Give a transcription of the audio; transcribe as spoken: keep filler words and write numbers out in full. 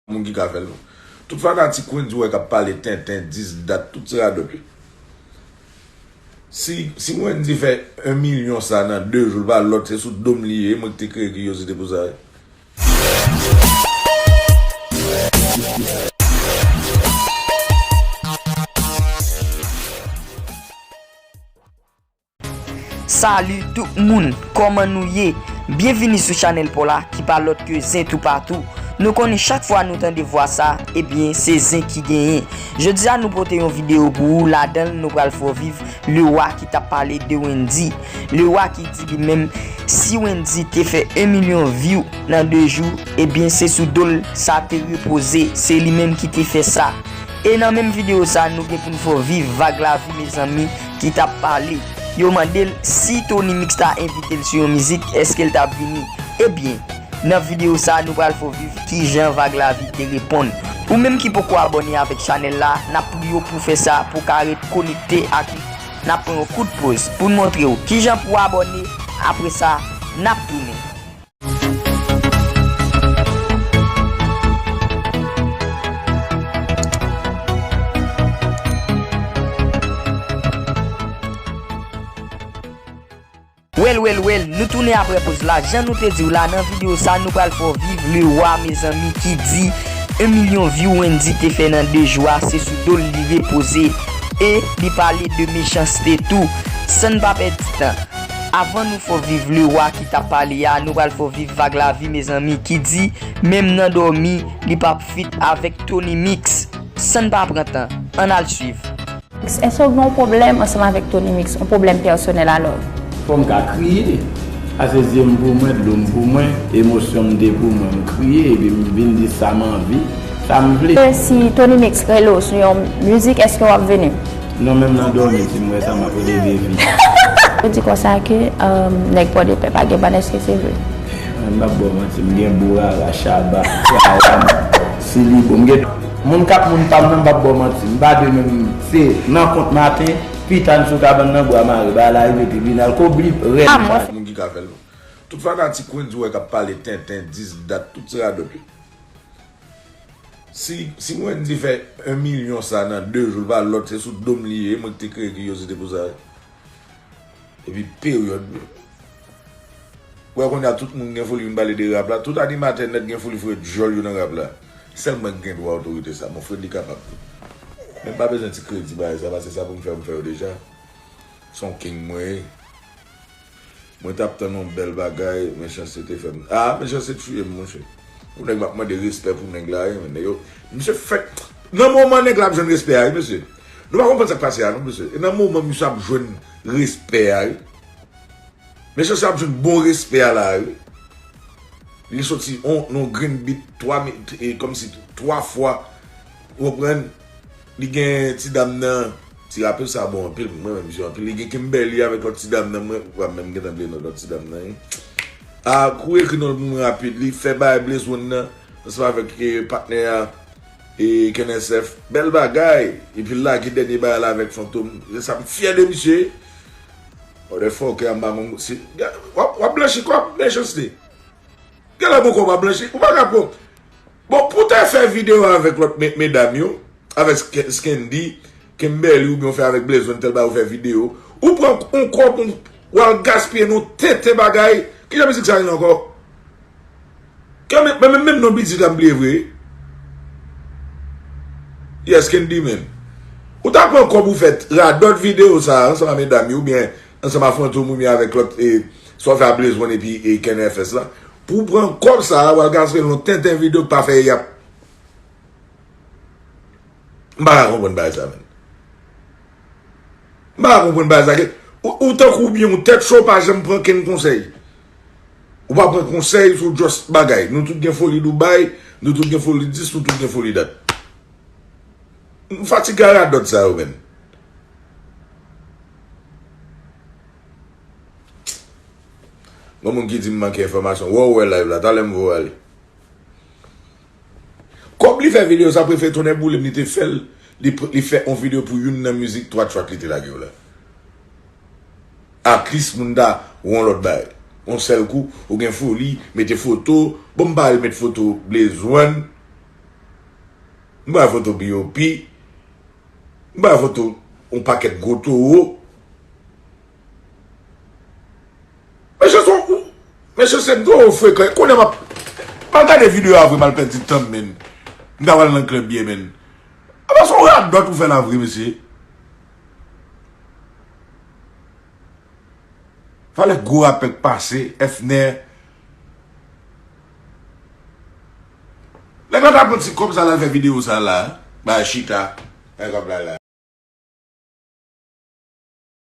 Moun ki ka fè l non. Tout fanatik Wendy wè k ap pale tenten, dis dat, tout se radòt wi. Si, si Wendy fè en milyon sa nan de jou, l pa lòt, se sou do m li ye, mwen ki te kreye kiryozite pou sa wi. Salut tout moun, kòman nou ye? Byenvini sou chanèl pa w la ki pa lòt ke Zen Toupatou. Nou konnen chak fwa nou tande vwa sa, ebyen se zen ki genyen. Jodi a nou pote yon videyo pou ou, ladan l nou pral fè w viv le roi ki t ap pale de Wendy. Le roi ki di li menm si Wendy te fè en milyon view nan de jou, ebyen se sou do l sa te repoze, se li menm ki te fè sa. E nan menm videyo sa nou gen pou n fè w viv Vag Lavi mezanmi ki t ap pale. Yo mande l si Tony Mix ta envite l sou yon mizik, èske l t ap vini? Ebyen, nan videyo sa nou pral fè w viv kijan Vag Lavi te reponn. Ou menm ki poko abòne avèk chanèl la, n ap priye w pou w fè sa pou w ka ret konekte ak nou. N ap pran yon kout poz pou n montre w kijan pou w abòne, apre sa n ap tounen. Well well well, nou tounen apre poz la. Jan nou te di w la nan videyo sa, nou pral fè w viv le roi mezanmi ki di en milyon view Wendy te fè nan de jou a, se sou do l li repoze. E li pale de Mechanste tou. San n pa pèdi tan, avan nou fè w viv le roi ki t ap pale a, nou pral fè w viv Vag Lavi mezanmi ki di menm nan dòmi li p ap feat avèk Tony Mix. San n pa pran tan, ann al swiv. Èske w gen yon pwoblèm ansanm avèk Tony Mix, yon pwoblèm pèsonèl alò? Fò m ka kriye. Pase zye m pou mwen, dlo m pou mwen, emosyon m te pou mwen, m kriye epi m vin di sa m anvi, sa m vle. Si Tony Mix rele w sou yon mizik, èske w ap vini? Non, menm nan dòmi, si m wè sa, m ap leve vit. Yo di konsa ke nèg Pòdepè pa gen bann, èske se vre? Mwen m p ap ba w manti, m gen Bourara, Shabba, Ryan, Silibo, m gen. Moun k ap moun pa m nan, m p ap ba w manti, m pa de menm, se nan kont maten, pita n sou kabann nan bwa mare, bagay la rive tribinal, koblip, rèd. Moun ki ka fè l non. Tout fanatik Wendy wè k ap pale tenten, dis dat, tout se radòt wi. Si, si Wendy fè en milyon sa nan de jou, l pa lòt, se sou do m li ye, mwen ki te kreye kiryozite pou sa wi. Epi peryòd. Ou wè kounye a tout moun gen foli vin pale de rap la, tout animatè nèt gen foli foure djòl yo nan rap la. Sèl mwen k gen dwa otorite sa, mon frè li kapab tou. Men m pa bezwen ti kredi bagay sa, paske sa pou m fè, m fè yo deja. Se yon king mwen ye. Mwen t ap tann yon bèl bagay, Mechanste te fè m. Ah, Mechanste tiye m, monchè. Yon nèg m ap mande respè pou nèg la, wi, men nèg yo. Misye fèk. Nan moman nèg la ap jwenn respè a, wi, mesye. Nou pa konprann sa k pase a, non, mesye. E nan moman misye ap jwenn respè a, wi. Mesye sa ap jwenn bon respè a la, wi. Li soti on, on grenn bit twa mi, e, kòmsi twa fwa. Ou konprann? Li gen ti dam nan, ti rapè sa bon anpil, mwen renmen misye anpil. Li gen Kimberly avèk lòt ti dam nan, mwen pa menm gentan bliye non lòt ti dam nan, wi. A, kou ekri non l pou mwen rapid. Li fè bagay Blaze One nan, ansanm avèk, e, patnè a, e, Ken S F. Bèl bagay. Epi l lage dènye bagay la avèk Fantom. Se sa m fyè de misye. Motherfucker, m pa konn, se, w ap, w ap blanchi kòb, Mechanste. Genlè gon kòb w ap blanchi, ou pa ka pran. Bon, pou w te fè videyo avèk lòt me, medam yo, avèk Ske, Skendy, Kimberly oubyen w fè avèk Blaze One tèl bagay ou fè videyo, ou pran yon kòb ou, w al gaspiye nan yon tenten bagay, kijan mizik sa rele ankò? Ke men, men, men, menm non mizik la m bliye vre. Yes, Kendy menm. Ou ta pran kòb ou fè radòt videyo sa ansanm a medam yo oubyen ansanm a Fantom oubyen avèk lòt, e, sa w fè a Blaze One epi, e, Ken F S la. Pou w pran kòb sa a, w al gaspiye l nan tenten videyo k pa fè yap. M pa ka konprann bagay sa menm. M pa ka konprann bagay sa. Ou, ou tankou oubyen ou tèt cho, ou pa janm pran kenn konsèy. Ou pa pran konsèy sou just bagay. Nou tout gen foli Dubai, nou tout gen foli dis, nou tout gen foli dat. M fatige a radòt sa yo menm. Gon moun ki di m manke enfòmasyon. Wè w wè live la, talè m voye w ale. Kòb li fè videyo sa prefere tonnè boule m, li te fè l, li, li fè on videyo pou youn nan mizik twa track li te lage yo la. At least moun ta wè on lòt bagay. On sèl kou, ou gen foli, mete foto, bon m pa al met foto Blaze One, M bay foto B O P. M bay foto yon pakèt gwo towo. Mesye, se yon, mesye, se yon towo frekan. Konnen m ap, m al gade videyo a vre, m al pèdi tan m, menn. M ta pral nan klèb byen, menn. Apa se yon radòt ou fè la vre, mesye. Fale gwo rapè k pase, Efner. Nèg la ta pran ti kòb sa la fè videyo sa la. Ba chita. Nèg la la.